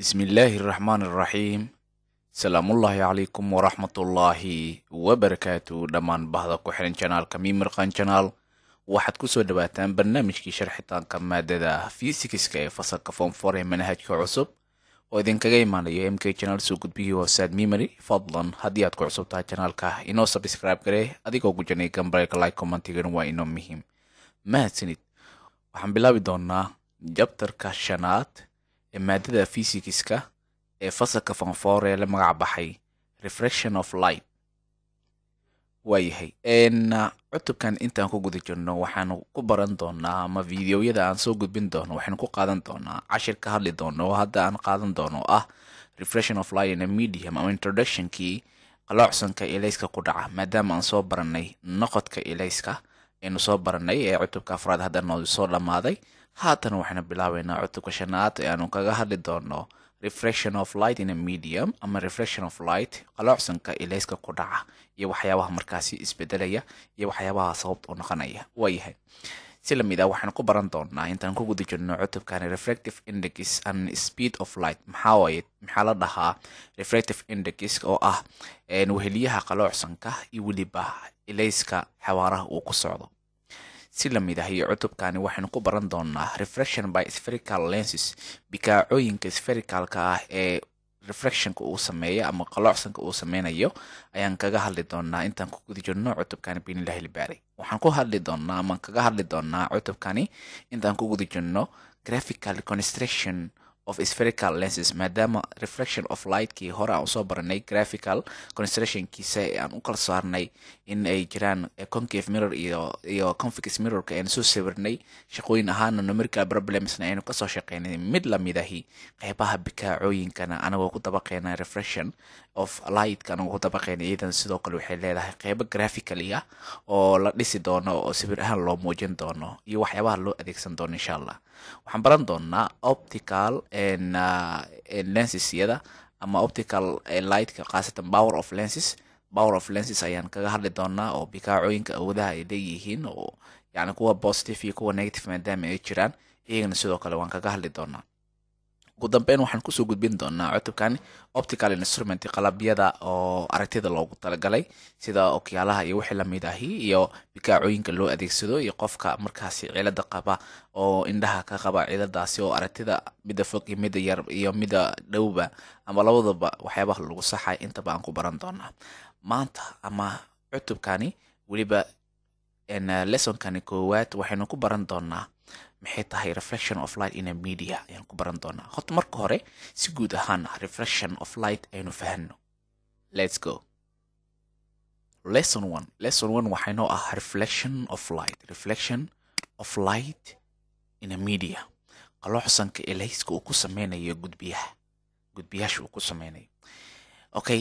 Bismillaahi raxmaani raxiim. Salaamullaahi calaykum waraxmatullaahi wabarakaatu. Dhammaan bahda ku xiran channelka Mimirqan Channel, waxaad kusoo dhawaataan barnaamijkii sharxitaanka maadada fiisikiska ee fasalka Form 4 ee manhajka cusub oo idinkaga imaanayo MK Channel, soo gudbihii hoosaad Mimary. Fadlan, haddii aad ku cusub tahay channelka, inoo subscribe garee adigoo gujanay gambarka. Like, commentigana waa inoo muhiim. Mahadsanid. Waxaan bilaabi doonaa chapterka shanaad ee maadada fiisikiska ee fasalka Form 4 ee la magac baxay Refraction of Light. Waayahay, cutubkan intaan ku guda jirno waxaanu ku baran doonaa, ama videoyada aan soo gudbin doono waxaynu ku qaadan doonaa cashir ka hadli doono oo hadda aan qaadan doono oo ah Refraction of Light in a Medium, ama introductionkii qaloocsanka ilayska ku dhaca, maadaama aan soo baranay noqodka ilayska aynu soo baranay ee cutubka afraad hadda noo soo dhammaaday. Haatan waxaynu bilaabeynaa cutubka shanaad ee aanu kaga hadli doono Refraction of Light in a Medium, ama Refraction of Light, qaloocsanka ilayska ku dhaca iyo waxyaabaha markaasi isbedelaya iyo waxyaabaha sababta u noqonaya. Waayahay, si lamid ah waxaan ku baran doonaa intaan ku guda jirno cutubkani refractive index and speed of light. Maxaa waaye, maxaa la dhahaa refractive index oo ah weheliyaha qaloocsanka iyo weliba ilayska xawaaraha uu ku socdo? Si lamid ah iyo cutubkani waxaynu ku baran doonaa refraction by spherical lenses, bikaacooyinka sphericalka ah ee refractionka uu sameeyo ama qaloocsanka uu sameynayo ayaan kaga hadli doonaa intaan ku guda jirno cutubkani biinillahi ilbaari. Waxaan ku hadli doonaa ama kaga hadli doonaa cutubkani intaan ku guda jirno graphical construction of spherical lenses, maadaama refraction of lightkii hore aan usoo baranay graphical constructionkiisa ee aan u kala saarnay in ay jiraan concave mirror iyo convex mirrorka aynu soo sawirnay, shaqooyin ahaana numerical problemsna aynu kasoo shaqeynay. Mid lamid ahi qeybaha bikaacooyinkana anagoo ku dabaqeyna refraction of lightka, anagoo ku dabaqeyna, iyadan sidoo kale waxay leedahay qeybo graphically ah oo la dhisi doono oo sawir ahaan loo muujin doono iyo waxyaabaha loo adeegsan doono. Insha Allah waxaan baran doonaa optical lensesyada ama optical lightka, khaasatan power of lenses. Power of lenses ayaan kaga hadli doonaa oo bikaacooyinka awoodaha ay leeyihiin, oo yani kuwa positive iyo kuwa negative maadaama ay jiraan, iyagana sidoo kale waan kaga hadli doonaa. Ugu dambeyn waxaan kusoo gudbin doonaa cutubkan optical instrument, qalabyada oo aragtida loogu talagalay sida okyaalaha iyo wixii lamid ahi iyo bikaacooyinka loo adeegsado, iyo qofka markaasi cilada qaba oo indhaha ka qaba ciladaasi oo aragtida midda fog iyo midda yar iyo midda dhowba ama labadaba waxyaabaha lagu saxay intaba aan ku baran doonaa maanta ama cutubkani. Weliba lessonkani koowaad waxaynu ku baran doonaa maxay tahay refraction of light in a media ayaan ku baran doonaa. Horta marka hore si guud ahaan refraction of light aynu fahano. Let's go. Lesson one. Lesson one waxaynoo ah reflection of light, reflection of light in a media, qaloocsanka ilayska uu ku sameynayo gudbiyaha, gudbiyaasha uu ku sameynayo. Okay,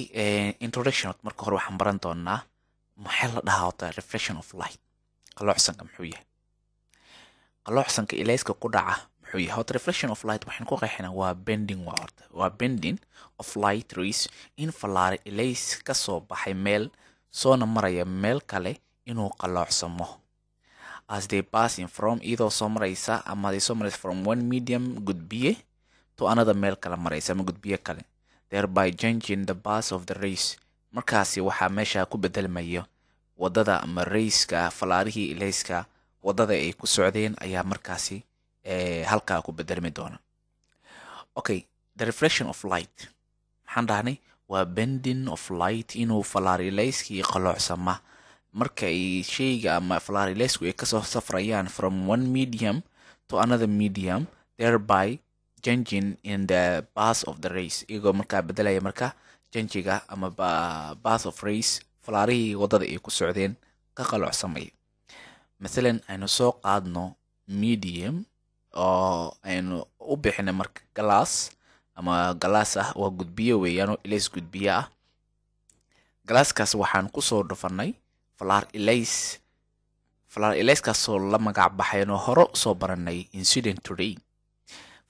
introduction. Marka hore waxaan baran doonaa maxaa la dhahaa horta reflection of light, qaloocsanka muxuu yahay, qaloocsanka ilayska ku dhaca muxuu yahay. Horta reflection of light waxaan ku qeexinaa waa bending, waa horta waa bending of light rays, in fallaare ilays ka soo baxay meel soona maraya meel kale inuu qaloocsamo, as they passing from, iyadoo soo maraysa ama ay soo maraysa, from one medium, gudbiye, to another, meel kale maraysa ama gudbiye kale, thereby changing the path of the rays. Markaasi waxaa meesha ku bedelmayo wadada ama rayska, falaarihii ilayska wadada ay ku socdeen ayaa markaasi halkaa ku bedelmi doona. Okay, the reflection of light maxaan dhahnay? Waa bending of light, inuu falaar ilayskii qaloocsama marka ay shayga ama falaar ilaysku ay kasoo safrayaan from one medium to another medium, thereby changing in the path of the rays, iyagoo markaa bedelaya marka changiga ama path of rays, falaarihii wadada ay ku socdeen ka qaloocsamaya. Mathalan aynu soo qaadno medium oo aynu u bixinay marka glass ama glass ah, waa gudbiyo weeyaan oo ilays gudbiye ah. Glasskaas waxaan kusoo dhufanay falaar ilays, falaar ilayskaasoo la magac baxaynoo hore usoo baranay incident ray.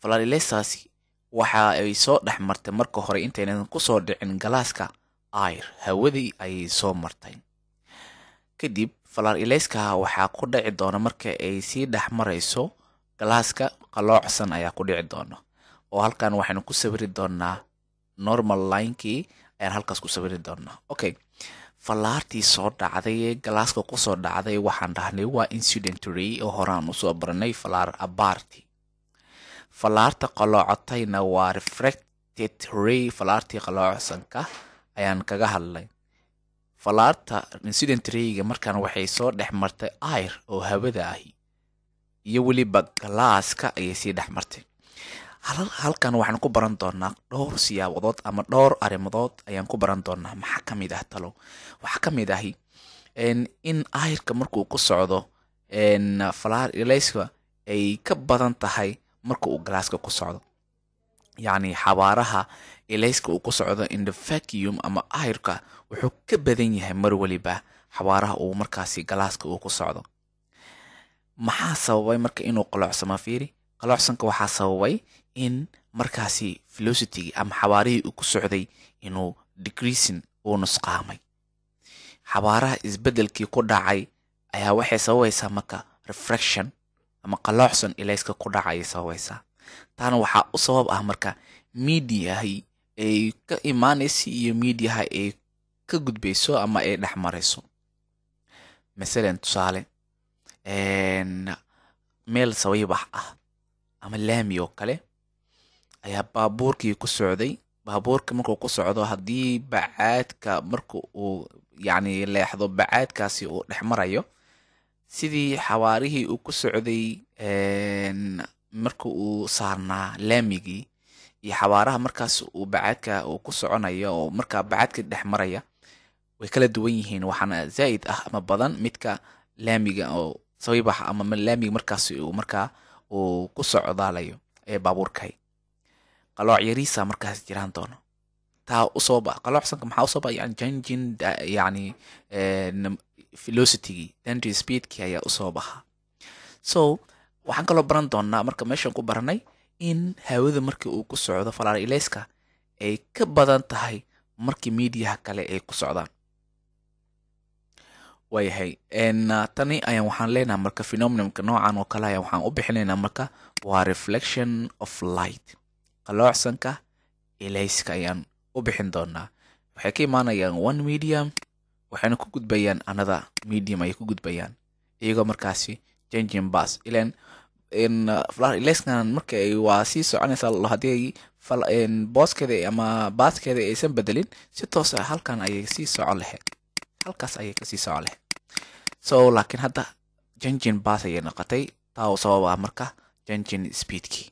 Falaar ilaystaasi waxa ay soo dhex martay marka hore intaynan kusoo dhicin galaaska air, hawadii ayay soo martay. Kadib falaar ilayska waxaa ku dhici doona, marka ay sii dhex marayso galaaska, qaloocsan ayaa ku dhici doona. Oo halkan waxaynu ku sawiri doonaa normal linekii ayaan halkaas ku sawiri doonaa. Okay, fallaartii soo dhacday ee galaaska kusoo dhacday waxaan dhahnay waa incident ray, oo horaan usoo baranay fallaar abaarti. Fallaarta qaloocotayna waa refracted ray. Fallaartii qaloocsanka ayaan kaga hadlay. Fallaarta incident rayga markaan waxay soo dhex martay air oo hawada ahi iyo weliba galaaska ayay sii dhex martay. Halkan waxaan ku baran doonaa dhowr siyaabadood ama dhowr arrimodood ayaan ku baran doonaa. Maxaa ka mid ah talo? Waxaa ka mid ahi in airka markuu ku socdo falaar ilayska ay ka badan tahay marka uu galaaska ku socdo, yacni xawaaraha ilayska uu ku socdo in the vacuum ama airka wuxuu ka badan yahay mar waliba xawaaraha uu markaasi galaaska uu ku socdo. Maxaa sababay marka inuu qaloocsamo? Fiiri, qaloocsanka waxaa sababay in markaasi velocity ama xawaarihii uu ku socday inuu decreasing, uu nusqaamay. Xawaaraha isbedelkii ku dhacay ayaa waxay sababaysaa marka refraction ama qaloocsan ilayska ku dhacay ayay sababaysaa. Taana waxaa u sabab ah marka mediahi ay ka imaanaysa iyo mediaha ay ka gudbayso ama ay dhex marayso. Masalan, tusaale, meel sabaybax ah ama laami oo kale ayaa baabuurkii ku socday. Baabuurka markuu ku socdo, haddii bacaadka marka uu yacni leexdo, bacaadkaasi uu dhex marayo, sidii xawaarihii uu ku socday marka uu saarnaa laamigii iyo xawaaraha markaas uu bacaadka uu ku soconayo oo markaa bacaadka dhex maraya way kala duwan yihiin. Waxaana zaa'id ah ama badan midka laamiga oo sabaybaxa ama laamiga markaas uu markaa uu ku socdaalayo ee baabuurkay. Qalooc yariisa markaas jiraan doono. Taa usoo ba qaloocsanka maxaa usoo ba? Yani changing yani velocity, change speedkii ayaa usoo baxa. So waxaan kaloo baran doonaa marka meeshan ku baranay in hawada markii uu ku socdo falaar ilayska ay ka badan tahay markii mediaha kale ay ku socdaan. Waayahay, tani ayaan waxaan leenahay marka phenomenonka noocan oo kale ayaa waxaan u bixinaynaa marka waa reflection of light, qaloocsanka ilayska ayaan u bixin doonaa. Waxay ka imaanayaan one medium, waxayna ku gudbayaan another medium ayay ku gudbayaan, iyagoo markaasi changing path ilan ilayskan marka ay waa sii soconaysaa. Haddii ay booskeeda ama pathkeeda aysan bedelin, si toos ah halkan ayay sii socon lahayd, halkaas ayay kasii socon lahayd. So laakiin hadda changing path ayay noqotay, taa oo sabab ah marka changing speedkii.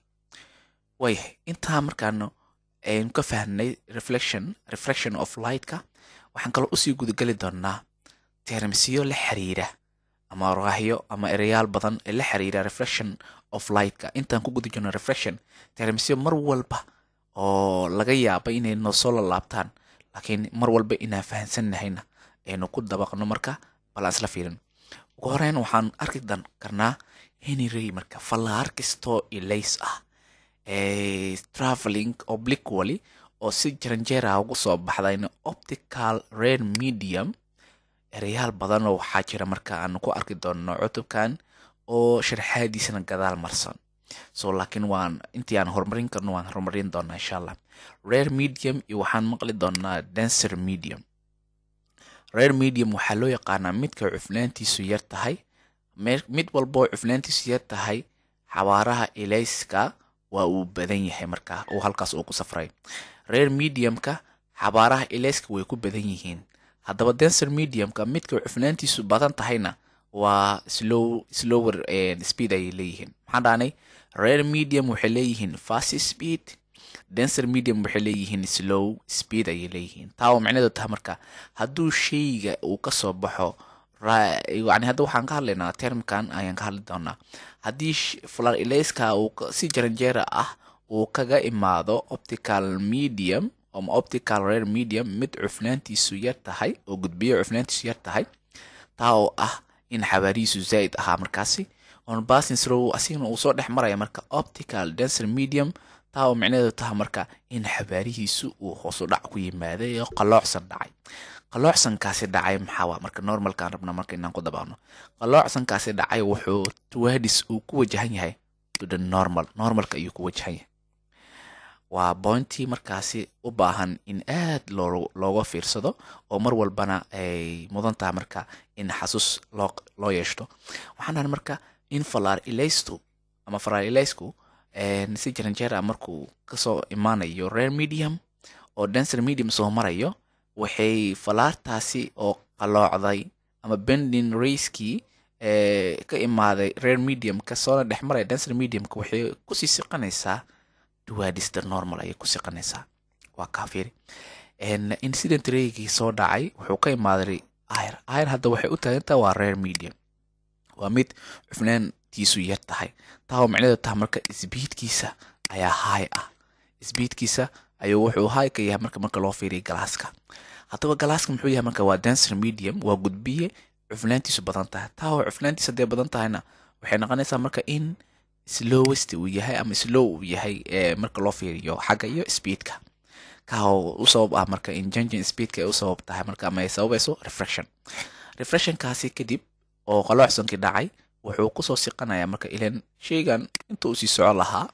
Waayahay, intaa markaanu aynu ka fahnay reflection, refraction of lightka, waxaan kaloo usii gudageli doonaa termsiyo la xiriira ama raahyo ama ereyaal badan ee la xiriira reflection of lightka. Intaan ku guda jirno reflection, termsiyo mar walba oo laga yaaba inay noo soo lalaabtaan, laakiin mar walba inaan fahansannahayna aynu ku dabaqno. Marka bal aan isla fiirin. Ugu horeyn waxaan arki karnaa any ray, marka fallaar kastoo ilays ah traveling obliquely oo si jaranjeera ugu soo baxdayna optical rare medium. Ereyaal badan oo waxaa jira marka aanu ku arki doono cutubkan oo sharxaadiisana gadaal marsan. So laakiin waan intii aan horumarin karno waan horumarin doonaa, insha Allah. Rare medium iyo waxaan maqli doonaa denser medium. Rare medium waxaa loo yaqaanaa midka cufnaantiisu yar tahay. Mid walboo cufnaantiisu yar tahay, xawaaraha ilayska waa uu badan yahay marka uu halkaas uu ku safray. Rare mediumka xawaaraha ilayska way ku badan yihiin. Haddaba denser mediumka, midka cufnaantiisu badan tahayna, waa slower speed ayay leeyihiin. Maxaan dhahnay? Rare medium waxay leeyihiin fast speed, denser medium waxay leeyihiin slow speed ayay leeyihiin. Taa oo micnaheedu tahay marka hadduu shayga uu kasoo baxo, yani hadda waxaan ka hadlaynaa termkan ayaan ka hadli doonaa, haddii fallaar ilayska uu si jaranjeera ah uu kaga imaado optical medium ama optical rare medium, mid cufnaantiisu yar tahay oo gudbiyo cufnaantiisu yar tahay, taa oo ah in xawaarihiisu zaa'id ahaa markaasi on passing through, asigna uu soo dhex maraya marka optical denser medium, taa oo micnaheedu tahay marka in xawaarihiisu uu hoos u dhac ku yimaaday oo qaloocsan dhacay. Qaloocsankaasi dhacay maxaa waa marka? Normalkaan rabna marka inaan ku dabaano. Qaloocsankaasi dhacay wuxuu towards uu ku wajahan yahay to the normal, normalka ayuu ku wajahan yahay. Waa pointii markaasi u baahan in aad looga fiirsado oo mar walbana ay mudan tahay marka in xasuus loo yeeshto. Waxaan dhahnay marka in falaar ilaystu ama falaar ilaysku si jaranjeer ah markuu kasoo imaanayo rare medium oo denser medium soo marayo, waxay falaartaasi oo qaloocday ama bending rayskii ka imaaday rare mediumka soona dhex maraya denser mediumka, waxay kusii siqanaysaa towards the normal ayay ku siqanaysaa. Waa kaafiri. Incident raygii soo dhacay wuxuu ka imaaday air. Air hadda waxay u taagantahay waa rare medium, waa mid cufnaantiisu yar tahay. Taa oo micnaheedu tahay marka speedkiisa ayaa high ah. Speedkiisa ayuu wuxuu high ka yahay marka loo fiiriyo galaaska. Haddaba galaaska muxuu yahay marka? Waa denser medium, waa gudbiye cufnaantiisu badan tahay. Taa oo cufnaantiisa hadday badan tahayna, waxay noqonaysaa marka in slowest uu yahay ama slow uu yahay marka loo fiiriyo xagga iyo speedka, ka oo u sabab ah marka in changing speedka ay u sabab tahay marka ama ay sababayso refraction. Refractionkaasi kadib oo qaloocsankii dhacay wuxuu kusoo siqanayaa marka, ilan sheygan inta uu sii soco lahaa,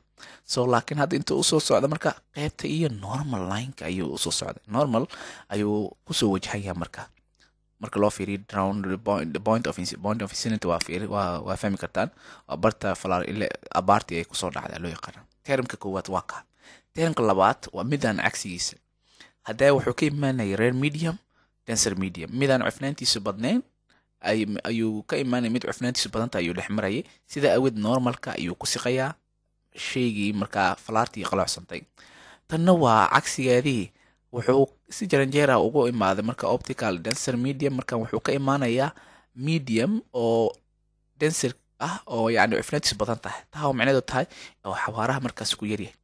so laakiin hadda inta usoo socda marka qeybta iyo normal lineka ayuu usoo socday, normal ayuu kusoo wajahaya marka loo fiiriyo drawn the point of incident. Waa fiiri, waa fahmi kartaan, waa barta falaar ile abaartii ay kusoo dhacday loo yaqaana. Termka koowaad waa ka. Termka labaad waa midaan cagsigiisa. Haddee wuxuu ka imaanaya rare medium, denser medium, midaan cufnaantiisu badnayn ayuu ka imaanaya, mid cufnaantiisu badanta ayuu dhex marayay. Sida aweed normalka ayuu ku siqayaa shaygii markaa falaartii qaloocsantay. Tanna waa cagsigeedii. Wuxuu si jaranjeera ugu imaaday marka optical denser medium. Marka wuxuu ka imaanayaa medium oo denser ah oo yacni cufnaantiisu badan tahay, taa oo micnaheedu tahay oo xawaaraha markaas ku yaryahay.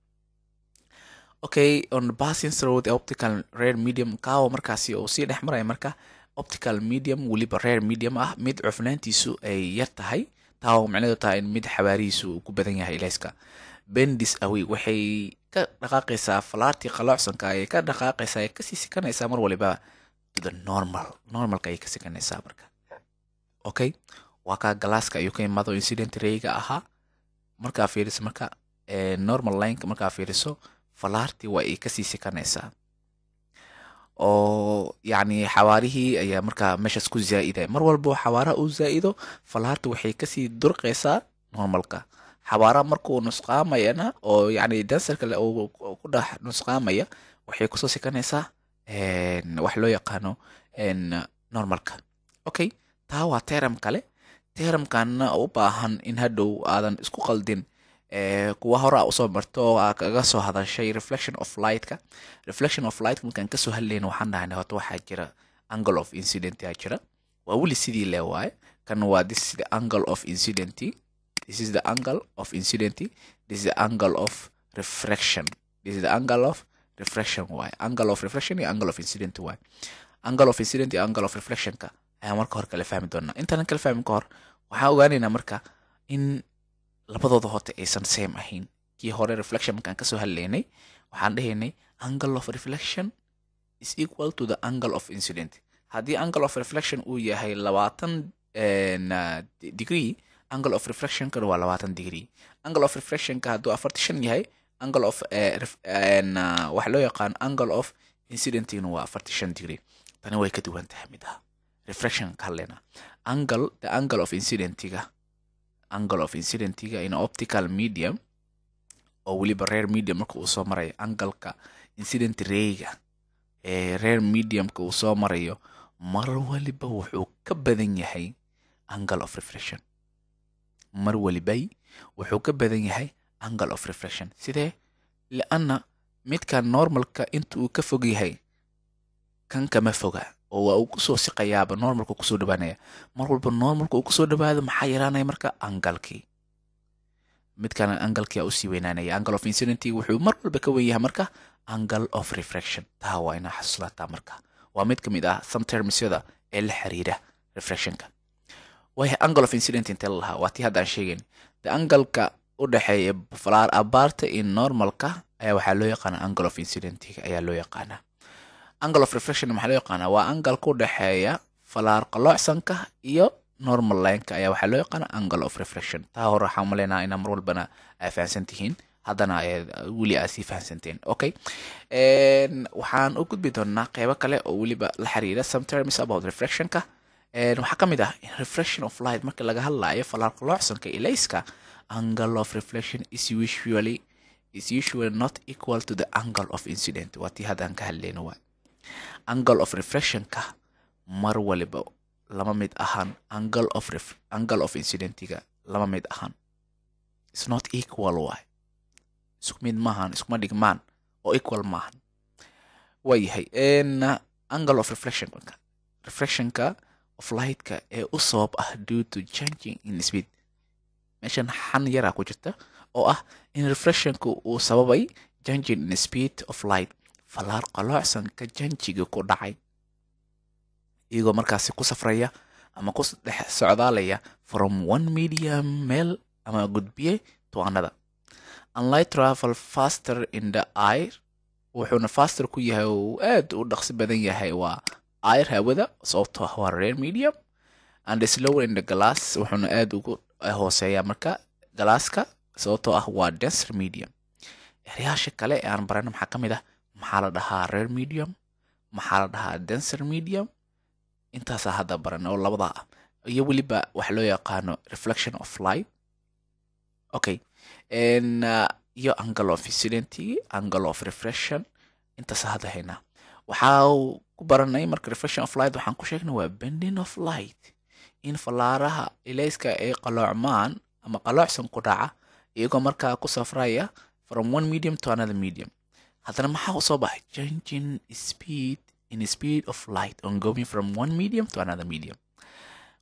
Okay, on passing through the optical rare medium, kaawo markaasi uu sii dhex maraya marka optical medium, weliba rare medium ah, mid cufnaantiisu ay yar tahay, taa oo micnaheedu tahay in mid xawaarihiisu uu ku badan yahay ilayska. Bendis away, waxay ka dhaqaaqaysaa falaartii qaloocsanka ayay ka dhaqaaqaysaa, ay kasii sikanaysaa mar waliba to the normal, normalka ayay ka sikanaysaa marka. Okay, waa kaa galaaska ayuu ka imaado incident rayga ahaa. Markaa fiiriso marka normal lineka markaa fiiriso, falaartii waa ay kasii sikanaysaa oo yacni xawaarihii ayaa markaa meeshaas ku zaa'idaya. Mar walbo xawaaraha uu zaa'ido, falaarta waxay kasii durqaysaa normalka. Xawaaraha markuu nusqaamayana oo yacni denserka uu ku dhex nusqaamaya, waxay kusoo sikanaysaa wax loo yaqaano normalka. Okay, taa waa term kale. Termkanna u baahan in hadhow aadan isku qaldin kuwa hore a usoo marto oo aa kaga soo hadashay reflection of lightka. Reflection of light markaan kasoo hadlayna, waxaan dhahnay horta waxaa jira angle of incident aa jira. Waa weli sidii le waaye kan. Waa this is the angle of incident, this is the angle of incident, this is the angle of refraction, this is the angle of refraction waaye. Angle of refraction iyo angle of incident waaye. Angle of incident iyo angle of reflectionka ayaa marka hore kala fahmi doonaa. Intaanan kala fahmin ka hor, waxaan ogaanaynaa marka in labadooda horta aysan same ahayn. Kii hore reflection markaan kasoo hadlaynay, waxaan dhahaynay angle of reflection is equal to the angle of incident. Haddii angle of reflection uu yahay 20 degree, angle of reflectionkana waa 20 degree. Angle of reflectionka hadduu 45 yahay, angle of waxa loo yaqaan angle of incidentigna waa 45 degree. Tani way ka duwan tahay. Mid ah refraction ka hadlaynaa. Angle, the angle of incidentiga, angle of incidentiga in optical medium oo weliba rare medium marka uu soo marayo, angleka incident rayga ee rare mediumka uu soo marayo mar waliba wuxuu ka badan yahay angle of refraction. Mar walibay wuxuu ka badan yahay angle of refraction. Sidee? Lianna midka normalka inta uu ka fog yahay kan kama foga oo waa uu kusoo siqayaaba, normalka kusoo dhawaanaya. Mar walba normalka uu kusoo dhawaado, maxaa yaraanaya marka? Angalkii. Midkan angalkii aa usii weynaanaya. Angle of incident wuxuu mar walba ka wen yahay marka angle of refraction. Taa waa inaa xasuuslataa marka. Waa mid ka mid ah some termsyada ee la xiriira refractionka. Waayahay, angle of incident intee la lahaa? Waa tii hadda aan sheegayn. The angalka u dhexeeya falaar abaarta iyo normalka ayaa waxaa loo yaqaanaa angle of incidentiga ayaa loo yaqaanaa. Angle of refraction maxaa loo yaqaanaa? Waa angalka u dhexeeya falaar qaloocsanka iyo normal lineka ayaa waxaa loo yaqaanaa angle of refraction. Taa hore waxaan umaleynaa inaa mar walbana ay fahamsan tihiin. Haddana weli aad sii fahansanteen. Okay, waxaan u gudbi doonaa qeybo kale oo weliba la xiriira some terms about refractionka. Waxaa ka mid ah refraction of light. Marka laga hadlayo falaar qaloocsanka ilayska, angle of reflection is usually not equal to the angle of incident. Waa tii haddaan ka hadlayno waay. Angle of refractionka mar waliba lama mid ahan angle of incidentiga, lama mid ahan. It's not equal waay, isku mid maahan, iskuma dhigmaan oo equal maahan. Waayahay, angle of reflection marka, reflectionka of lightka ee u sabab ah due to changing in speed. Meeshan xan yaraa ku jirta oo ah in reflectionka uu sababay changing in speed of light, falaar qaloocsanka janjiga ku dhacay iyagoo markaasi ku safraya ama ku dhex socdaalaya from one medium, meel ama gudbiye, to another. And light travel faster in the air, wuxuuna faster ku yahay oo aad u dhaqsi badan yahay waa air, hawada, sababtoo ah waa rare medium, and slower in the glass, wuxuuna aad ugu hooseeyaa marka galaaska, sababtoo ah waa denser medium. Erayaasha kale ee aan barano maxaa ka mid ah? Maxaa la dhahaa rare medium? Maxaa la dhahaa denser medium? Intaasaa hadda baran oo labadaa ah, iyo weliba waxa loo yaqaano reflection of light. Okay, iyo angle of incident, angle of refraction, intaasaa hadda haynaa. Waxaa ku baranay marka reflection of light, waxaan ku sheegnay waa bending of light, in fallaaraha ilayska ay qaloocmaan ama qaloocsan ku dhaca iyagoo markaa ku safraya from one medium to another medium. Haddana maxaa usoo baxay? Changing speed in speed of light on going from one medium to another medium.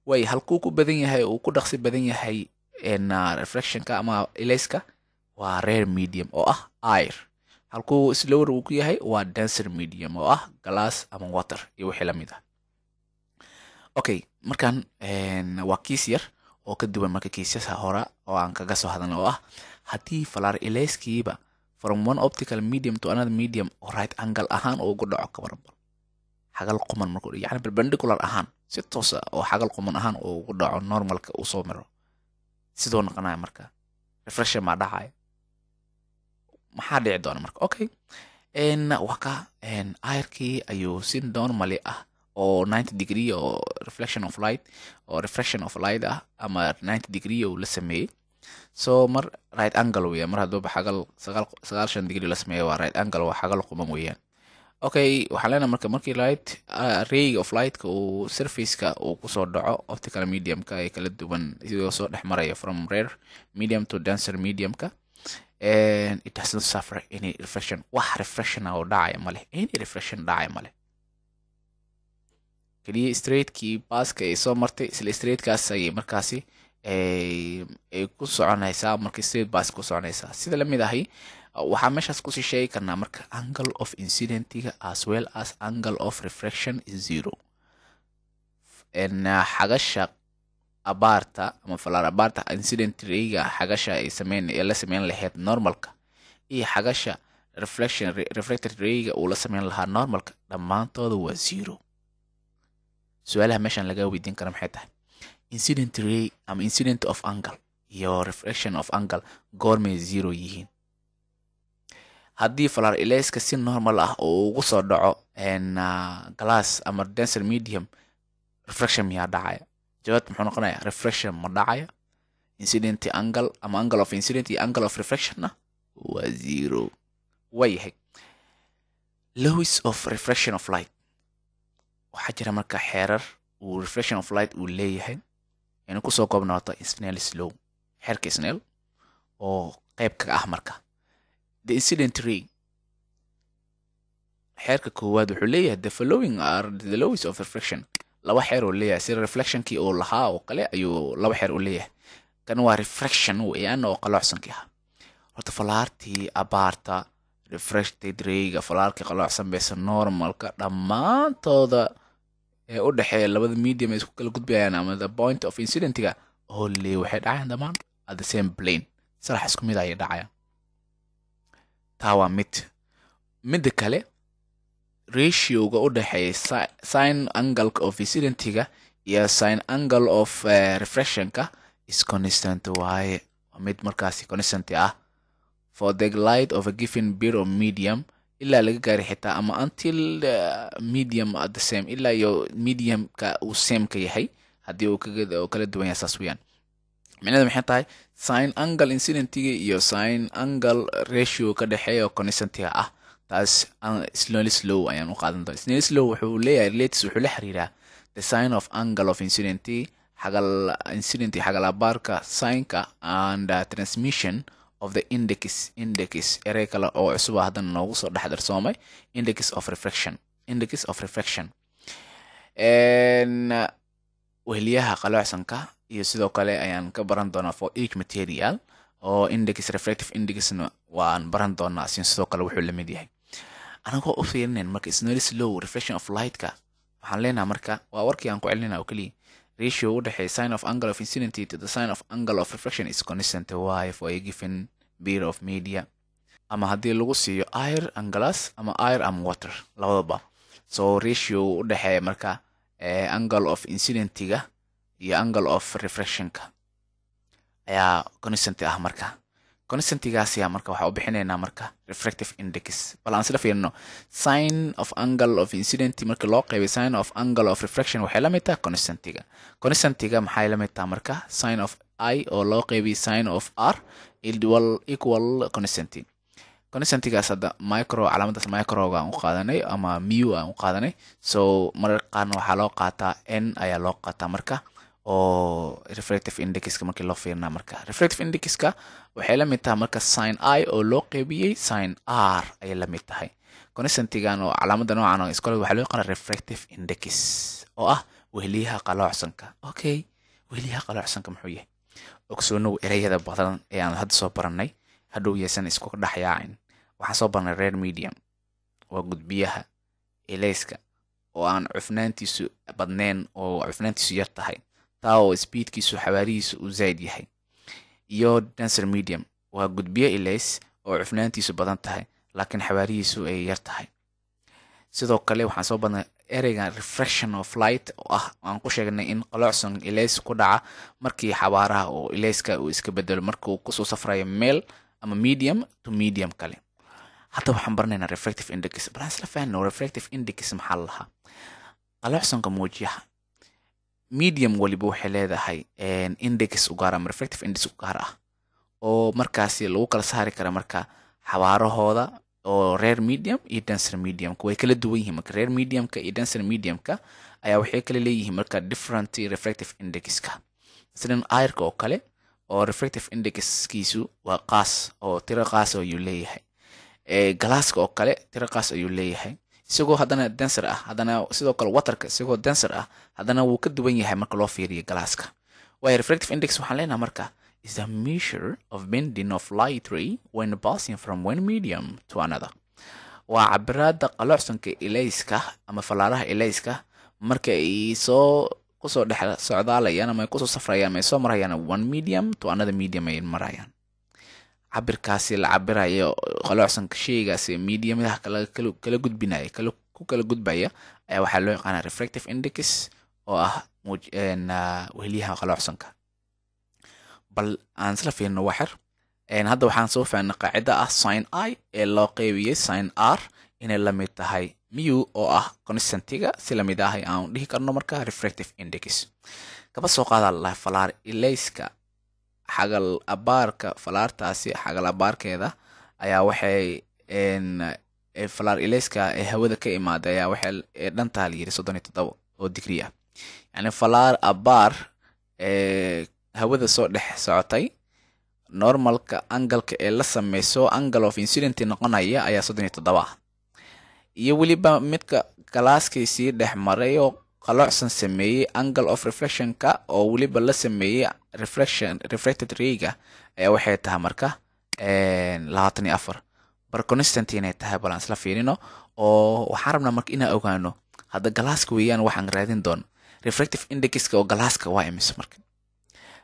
Way halkuu ku badan yahay, uu ku dhaqsi badan yahay reflectionka ama ilayska waa rare medium oo ah air. Halkuu slower uu ku yahay waa denser medium oo ah glass ama water iyo wixii lamid ah. Okay, markaan waa kiis yar oo ka duwan marka kiisyasa hore oo aan kaga soo hadalna, oo ah haddii falaar ilayskiiba from one optical medium to another medium oo right angle ahaan uu ugu dhaco, kabarbar xagal quman markuu, yani perpendicular ahaan, si toosa oo xagal quman ahaan uu ugu dhaco normalka uu soo maro, sidoo noqonaya marka? Refraction maa dhacaya? Maxaa dhici doona marka? Okay, waa ka airkii ayuu si normally ah oo 90 degree oo reflection of light oo refraction of light ah ama 90 degree uu la sameeyey. So mar right angle weeyaan, mar hadduuba xagal 90 degree la sameeyo waa right angle, waa xagal quman weeyaan. Okay, waxaan leenahay marka markii light ray of lightka uu surfaceka uu kusoo dhaco optical mediumka ee kala duwan, sidoo soo dhex maraya from rare medium to denser mediumka, and it does not suffer any refraction. Wax refraction ah oo dhacaya male, any refraction dhacaya male. Keliya straightkii pathka ay soo martay, isla straightkaas ayay markaasi ay ku soconaysaa, marka straight path ku soconaysaa. Sida lamid ahi waxaa meeshaas kusii sheegi karnaa marka angle of incidentiga as well as angle of refraction is zero. Xagasha abaarta ama falaar abaarta incident rayga, xagasha ay sameyn ee la sameyn lahayd normalka, iyo xagasha reflection reflected rayga uu la sameyn lahaa normalka, dhammaantooda waa zero. Su-aalaha meeshan laga weydiin kara maxay tahay? Incident ray ama incident of angle iyo reflection of angle goormay zero yihiin? Haddii falaar ilayska si normal ah oo ugu soo dhaco glass ama denser medium, refraction miyaa dhacaya? Jawaabta muxuu noqonaya? Refraction ma dhacaya. Incident angle ama angle of incident iyo angle of refractionna waa zero. Waayahay, laws of refraction of light. Waxaa jira marka xeerar uu refraction of light uu leeyahay. Aynu kusoo koobnaato Snell's law, xeerka Snell oo qayb ka ah marka the incident ray. Xeerka koowaad wuxuu leeyahay, the following are the laws of refraction. Laba xeer uu leeyahay, sida reflectionkii uu lahaa oo kale ayuu laba xeer uu leeyahay. Kan waa refraction weeyaan oo qaloocsankii ah. Horta falaartii abaarta refracted rayga, falaarkii qaloocsan baysa normalka, dhammaantooda ee u dhexeeya labada medium ay isku kala gudbayaan ama the point of incidentiga oo lee waxay dhacayaan dhammaan at the same plane, salax isku mid ayay dhacayaan. Taa waa mid. Midda kale, ratioga u dhexeeya sin angle of incidentiga iyo sin angle of refractionka is constant waaye, waa mid markaasi constant ah. For the light of a given pair of medium, ilaa laga gaaray xitaa ama until medium at the same, ilaa iyo mediumka uu same ka yahay. Haddii uu kaga kala duwan yahay, saas weeyaan. Micnaheedu maxay tahay? Sin angle incidentiga iyo sin angle ratio ka dhexeeya oo constantiga ah, taas Snell's law ayaan u qaadan doona. Snell's law wuxuu leeyahay relates, wuxuu la xiriiraa the sine of angle of incident, xagal incident, xagal abaarka sinka, and transmission of the index. Index erey kale oo cusub ah haddana noogu soo dhex darsoomay, index of refraction. Index of refraction, weheliyaha qaloocsanka, iyo sidoo kale ayaan ka baran doonaa for each material oo index, refractive indexna waan baran doonaa sin sidoo kale wuxuu la mid yahay. Anagoo u fiirinayn marka Snell's law reflection of light-ka, waxaan leenahay marka, waa warkii aan ku celinayna oo keliya, ratio u dhexeeya sine of angle of incident to the sine of angle of reflection is constant y for a given pair of media, ama haddii lagu siiyo air and glass ama air and water, labadaba. So ratio u dhexeeya marka angle of incidentiga iyo angle of refractionka ayaa constant ah. Marka constantigaas ayaa marka waxaa u bixinaynaa marka refractive index. Bal aan isla fiirino: sine of angle of incident marka loo qaybay sine of angle of refraction waxay la mid tahay constantiga. Constantiga maxay la mid tahay marka? Sine of i oo loo qaybay sine of r equal constant. Constantigaas hadda micro, calaamadaas microga aan u qaadanay ama mu aan u qaadanay. So mararka qaarna waxaa loo qaataa n ayaa loo qaataa marka oo refractive indexka markii loo fiirina. Marka refractive indexka waxay la mid tahay marka sin i oo loo qeybiyey sin r ayay la mid tahay. Constantigan oo calaamada noocan oo iskole waxaa loo yaqaana refractive index oo ah weheliyaha qaloocsanka. Okay, weheliyaha qaloocsanka muxuu yahay? Ogsoonow, ereyada badan ee aan hadda soo baranay hadhow yaysan isku dhex yaacin. Waxaan soo barnay rare medium waa gudbiyaha elayska oo aan cufnaantiisu badnayn, oo cufnaantiisu yar tahay, taa oo speedkiisu, xawaarihiisu uu zaid yahay, iyo denser medium waa gudbiye ilays oo cufnaantiisu badan tahay laakiin xawaarihiisu ay yar tahay. Sidoo kale waxaan soo badnay ereyga refraction of light oo ah aan ku sheegnay in qaloocsan ilays ku dhaca markii xawaaraha oo ilayska uu iska bedelo markuu kusoo safrayo meel ama medium to medium kale. Hadda waxaan baranaynaa refractive index. Bal aan isla fahanno refractive index maxaa la lahaa. Qaloocsanka muujiyaha. Medium waliba waxay leedahay index u gaar ama refractive index u gaar ah oo markaasi lagu kala saari kara marka xawaarahooda oo rare medium iyo denser mediumka way kala duwan yihiin. Marka rare mediumka iyo denser mediumka ayaa waxay kala leeyihiin marka different refractive indexka. Masalan airka oo kale oo refractive indexkiisu waa qaas oo tiro qaas ayuu leeyahay. Galaaska oo kale tiro qaas ayuu leeyahay isagoo haddana denser ah. Haddana sidoo kale waterka isagoo denser ah haddana wuu ka duwan yahay marka loo fiiriyo galaaska. Waayo, refractive index waxaan leenahay marka is the measure of bending of light ray when passing from one medium to another. Waa cabiraada qaloocsanka ilayska ama fallaaraha ilayska marka ay soo kusoo dhex socdaalayaan ama ay kusoo safrayaan ama ay soo marayaan one medium to another medium ay marayaan. Cabirkaasi la cabirayo qaloocsanka sheygaasi mediumadaha kala gudbinaya, kala ku kala gudbaya ayaa waxaa loo yaqaanaa refractive index oo ah weheliyaha qaloocsanka. Bal aan isla fiirino waxar. Hadda waxaan soo fahnay qaacida ah sin i ee loo qeybiyey sin r inay la mid tahay mu oo ah constantiga. Si lamid ah aan dhihi karno marka refractive index, kaba soo qaada la falaar ilayska, xagal abaarka falaartaasi, xagal abaarkeeda ayaa waxay falaar ilayska ee hawada ka imaada ayaa waxay dhantaa la yiri 37 oo degree ah. Yani falaar abaar hawada soo dhex socotay, normalka angalka ee la sameyso, angle of incident noqonaya, ayaa 37 ah, iyo weliba midka galaaskiisii dhex maray oo qaloocsan sameeyey, angle of reflectionka oo weliba la sameeyey reflection, reflected rayga, ayaa waxay tahay marka 24. Bar constant inay tahay bal aan isla fiirino. Oo waxaan rabnaa marka inaan ogaano hadda galaaska weeyaan waxaan raadin doono refractive indexka oo galaaska waa imise. Marka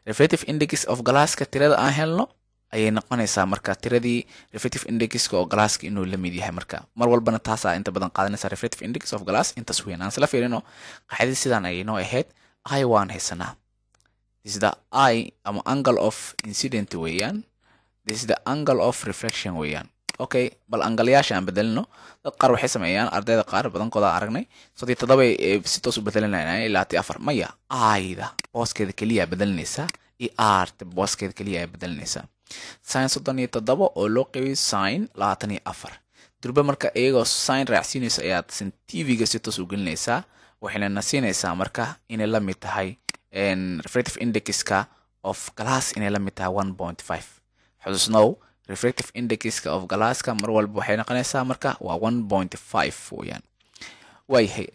refractive index of galaaska tirada aan helno ayay noqonaysaa marka tiradii refractive indexka oo galaaska inuu la mid yahay. Marka mar walbana taasaa inta badan qaadanaysa refractive index of glass intaas weyn. Aan isla fiirino qaxidii sidaan ayay noo ahayd. I waan haysanaa, is the i ama angle of incident weeyaan. This is the angle of reflection weeyaan. Okay, bal angleyaasha aan bedelino. Dad qaar waxay sameeyaan, ardayda qaar badankooda aragnay, 37 si toos u bedelinayaan ilaa 4. Maya, ayda booskeeda keliya bedelinaysaa iyo r-ta booskeeda keliya ay bedelinaysaa. Sin 37 oo loo qeybiyay sin 24. Durba marka iyagoo sin raacsiinaysa ayaad scientifiga si toos u gelinaysaa, waxayna na siinaysaa marka inay la mid tahay refractive indexka of glass inay la mid tahay 1.5. Xusuusnow, refractive indexka of glasska mar walba waxay noqonaysaa marka waa 1.5 weeyaan. Waayahay,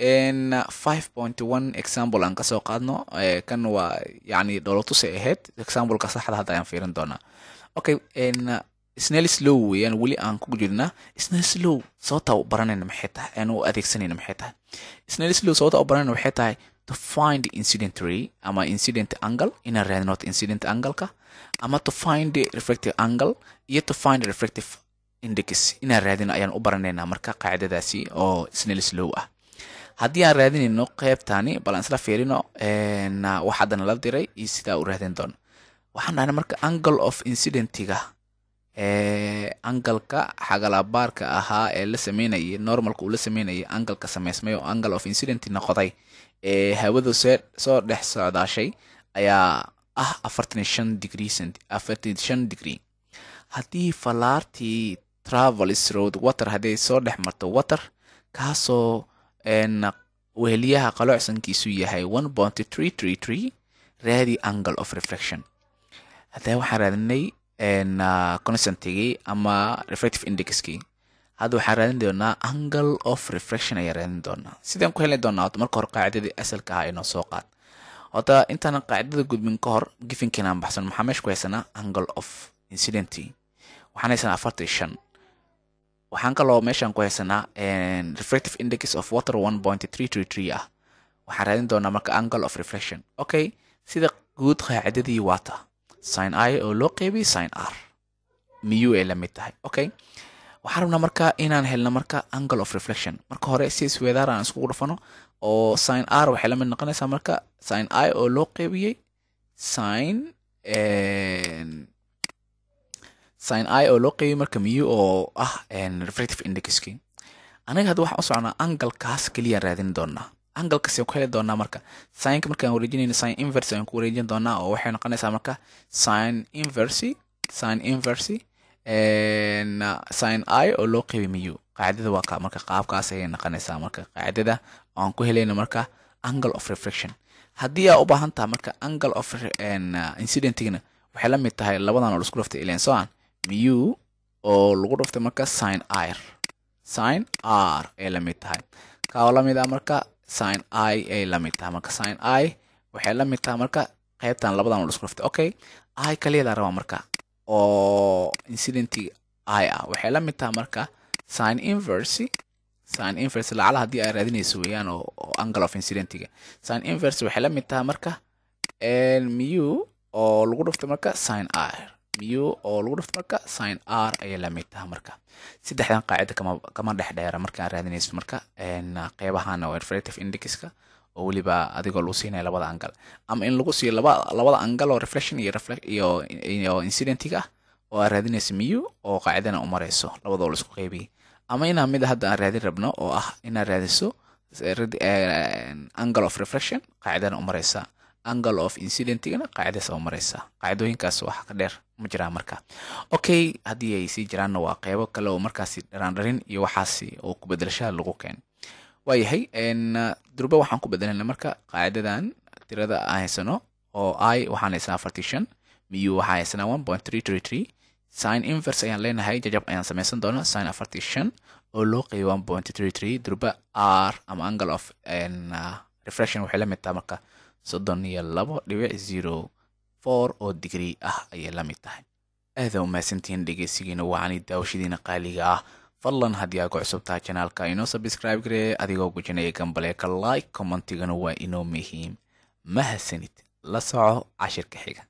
5.1 example aan kasoo qaadno. Kan waa yacni dhoolotusay ahayd, exampleka saxda hadda ayaan fiirin doonaa. Okay, Snell's law weeyaan, weli aan ku jirnaa Snell's law. Sababta u baranayna maxay tahay, aan u adeegsanayna maxay tahay Snell's law? Sababta u baranayna waxay tahay to find incident ray ama incident angle, inaan raadino incident angle-ka, ama to find the refractive angle iyo to find refractive index inaan raadino ayaan u baranaynaa marka qaacidadaasi oo Snell's law ah. Haddii aan raadinayno qeybtani, bal aan isla fiirino wax haddana la diray iyo sidaa u raadin doono. Waxaan dhahnay marka angle of incidentiga, angleka xagalabaarka ahaa ee la sameynayay normalka uu la sameynayay angleka sameysmay oo angle of incident noqday ee hawadu see soo dhex socdaashay ayaa ah 45 degree, 45 degree. Haddii falaartii travels through water, hadday soo dhex marto water kaasoo weheliyaha qaloocsankiisu yahay 1.333, raadi angle of reflection. Haddaba waxaan raadinay constantigii ama refractive indexkii, hadda waxaan raadin doonaa angle of refraction ayaan raadin doonaa. Sidaan ku heli doonaa? Horta marka hore qaacidadii asalka ahaa inoo soo qaad. Horta intaanan qaacidada gudbin ka hor, givenkiina aan baxsan. Maxaa meesha ku haysanaa? Angle of incident waxaan haysanaa 45. Waxaan kaloo meeshaan ku haysanaa refractive index of water 1.333 ah. Waxaan raadin doonaa marka angle of reflection. Okay, sida guud qaacidadii waata sin i oo loo qeybiyay sin r mu ay la mid tahay. Okay, waxaan rabnaa marka inaan helno marka angle of reflection. Marka hore si isweedaar aan iskugu dhufano oo sin r waxay la mid noqonaysaa marka sin i oo loo qeybiyey sin i oo loo qeybiyey marka mu oo ah refractive indexkii. Aniga hadda waxaan u soconaa anglekaas keliyaan raadin doonaa. Anglekaas ayaan ku heli doonaa marka sinka markaan wareejinayno, sin inverse ayaan ku wareejin doonaa, oo waxay noqonaysaa marka sin inverse sin i oo loo qeybiyey mu. Qaacidada waa ka marka qaabkaas ayay noqonaysaa marka qaacidada aan ku helayno marka angle of reflection. Haddii aa u baahan tahay marka angle of incidentigna, waxay la mid tahay labadan oo la isku dhuftay, ileen soo aan mu oo lagu dhuftay marka sin r, sin r ay la mid tahay, kaa oo la mid ah marka sin i ay la mid tahay. Marka sin i waxay la mid tahay marka qaybtan labadan oo la isku dhuftay. Okay, i kaliyadaa rabaa marka oo incident i ah waxay la mid tahay marka sin inverse lacala haddii ay raadinayso weeyaan oo angle of incidentiga, sin inverse waxay la mid tahay marka mu oo lagu dhuftay marka sin r, mu oo lagu dhuftay marka sin r ayay la mid tahay. Marka saddexdan qaacida kama dhex dheera marka aad raadinayso marka qeybahana waa refractive indexka, oo weliba adigoo lagu siinaya labada angle, ama in lagu siiyo labada angle oo reflection iyo reflect iyo incidentiga ah oo aad raadinayso mu oo qaacidana u marayso labadoo la isku qaybiyay, ama inaan mid hadda aan raadin rabno oo ah inaad raadiso angle of reflection, qaacidana u maraysa angle of incidentigana qaacidadaas u maraysa. Qaacidooyinkaas wax ka dheer ma jiraan marka. Okay, haddii ay sii jiraanna waa qeybo kale oo markaasi dharaandharin iyo waxaasi oo ku bedelashada lagu keen. Waayahay, durba waxaan ku bedelanaa marka qaacidadan tirada aan haysano oo i waxaan haysanaa 45, mu waxaan haysanaa 1.333. Sin inverse ayaan leenahay, jajab ayaan samaysan doonaa, sin 45 oo loo qeybiyo 1.33. Durba r ama angle of refraction waxay la mid tahay marka 32.04 oo degree ah ayay la mid tahay. Aada u mahadsantihiin dhegeysigiina wacani, daawashadiina qaaliga ah. Fadlan haddii aad ku cusub tahay channelka, inoo subscribe garee adigoo gujinaya gambaleeka. Like, commentigana waa inoo muhiim. Mahadsanid, la soco cashirka xiga.